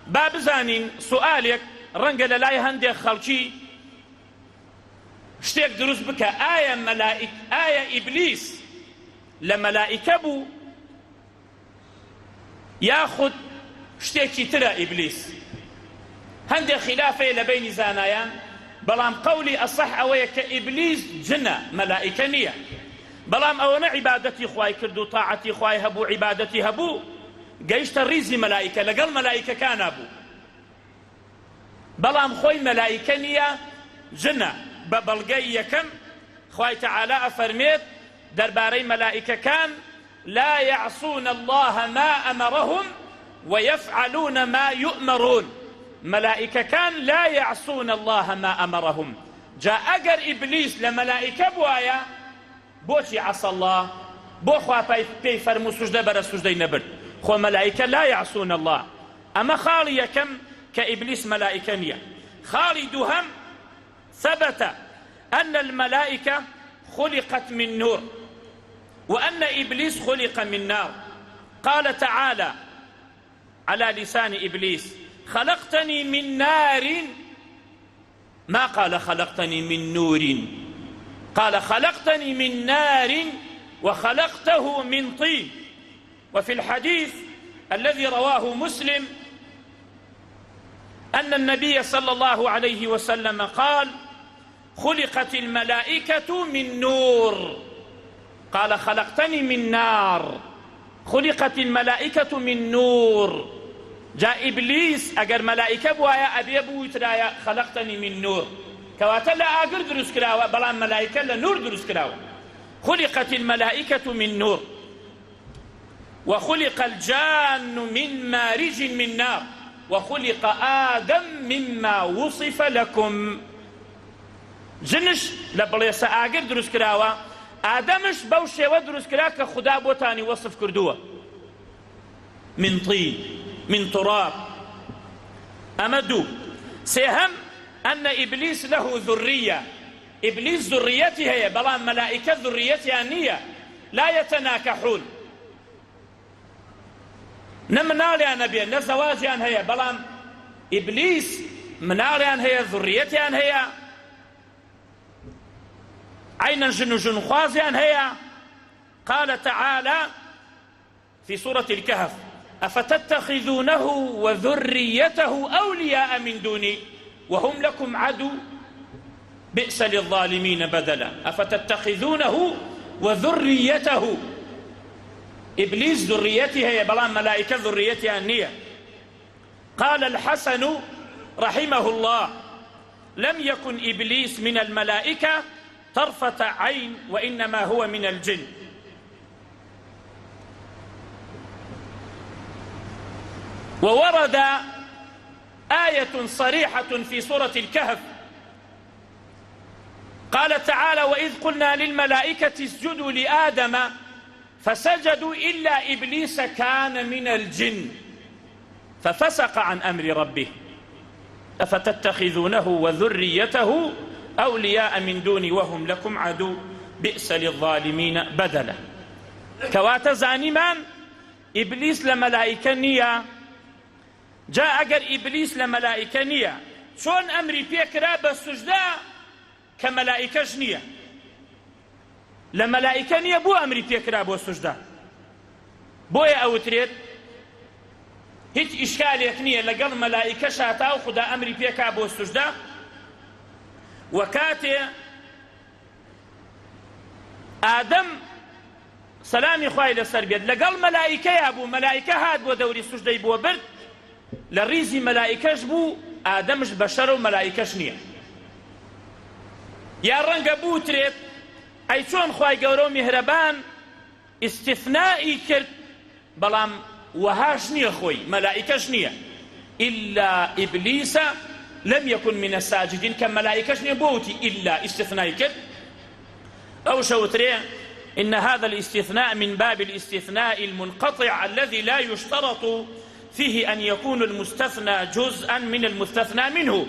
با بزانین سوئالێک ڕەنگە لە لای هەندێک خەڵکی شتێک دروست بکە ئایا مەلائیک ئایا ئیبلیس لە مەلائیکە بوو یاخود شتێکی ترە ئیبلیس؟ هەندێک خیلاف هەیە لە بەینی زانایان بەڵام قەولی ئەسەح ئەوەیە کە ئیبلیس جنە مەلائیکە نییە بەڵام ئەوەنە عیبادەتی خوای کرد و تاعەتی خوای هەبوو عیبادەتی هەبوو گەیشتە ڕیزی مەلائیکە لەگەڵ مەلائیکەکانا بوو بەڵام خۆی مەلائیکە نییە جنە بە بەڵگەی یەکەم خوای تەعالا ئەفەرمێت دەربارەی مەلائیکەکان لا یعصون اللە ما امرهم ویفعلون ما یومرون مەلائیکەکان لا یعصون اللە ما امرهم جا ئەگەر ئیبلیس لە مەلائیکە بوایە بۆچی عصا اللە بۆ خوا پێی فەرموو سوجدە بەرە سوجدەی نەبرد خۆ مەلائیکە لا یعصون اللە ئەمە خاڵی یەکەم کە ئیبلیس مەلائیکە نییە خاڵی دووهەم ثبت أن الملائكة خلقت من نور وأن إبليس خلق من نار قال تعالى على لسان إبليس خلقتني من نار ما قال خلقتني من نور قال خلقتني من نار وخلقته من طين وفي الحديث الذي رواه مسلم أن النبي صلى الله عليه وسلم قال خلقت الملائكة من نور قال خلقتني من نار خلقت الملائكة من نور جا ئیبلیس ئەگەر مەلائیکە بوایە ئەبێ بوترایە خلقتنی من نور کەواتە لە ئاگر دروست کراوە بەڵام مەلائیکە لە نور دروست کراوە خلقت الملائكة من نور وخلق الجان من مارج من نار وخلق آدم مما وصف لكم جنش لە بڵێسە ئاگر دروست کراوە ئادەمش بەو شێوە دروست کرا کە خودا بۆتانی وەسف کردووە من طین من تراب ئەمە دوو سێهەم أن إبليس له ذرية ئیبلیس زوڕیەتی هەیە بەڵام مەلائیکە زوڕیەتیان نییە لا یتناکحون نە مناڵیان ئەبێ نە زەواجیان هەیە بەڵام ئیبلیس مناڵیان هەیە زوڕیەتیان هەیە عەینەن ژن و ژنخوازیان هەیە قال تعالى في سورة الكهف أفتتخذونه وذريته أولياء من دوني وهم لكم عدو بئس للظالمين بدلا أفتتخذونه وذريته إبليس ذريته هي بلان ملائكة ذريتها النية قال الحسن رحمه الله لم يكن إبليس من الملائكة طرفة عين وإنما هو من الجن وورد آية صريحة في سورة الكهف قال تعالى وإذ قلنا للملائكة اسجدوا لآدم فسجدوا إلا إبليس كان من الجن ففسق عن أمر ربه أفتتخذونه وذريته أولياء من دوني وهم لكم عدو بئس للظالمین بدلا کەواتە زانیمان ئیبلیس لە مەلائیکە نییە جا ئەگەر ئیبلیس لە مەلائیکە نییە چۆن ئەمری پێکرا بە سوجدە کە مەلائیکەش نییە لە مەلائیکە نییە بۆ ئەمری پێکرا بۆ سوجدە بۆیە ئەوترێت هیچ ئیشکالێک نییە لەگەڵ مەلائیکە شاتا و خودا ئەمری پێکا بۆ سوجدە و کاتێ ئادەم سەلامی خوای لەسەر بێت لەگەڵ مەلائیکەیا بوو مەلائیکە هات بۆ دەوری سوجدەی بۆ برد لە ڕیزی مەلائیکەش بوو ئادەمش بەشەرە و مەلائیکەش نییە یا ڕەنگە بوترێت ئەی چۆن خوای گەورە و میهرەبان ئیستثنائی کرد بەڵام وەهاش نیە خۆی مەلائیکەش نیە الا ابلیس لم یکن من الساجدین کە مەلائیکەش نیە بۆ وتی الا ئیستثنای کرد ئەوش ئەوترێ ان هذا الاستثناء من باب الاستثناء المنقطع الذي لا يشترط فيه أن يكون المستثنى جزءا من المستثنى منه.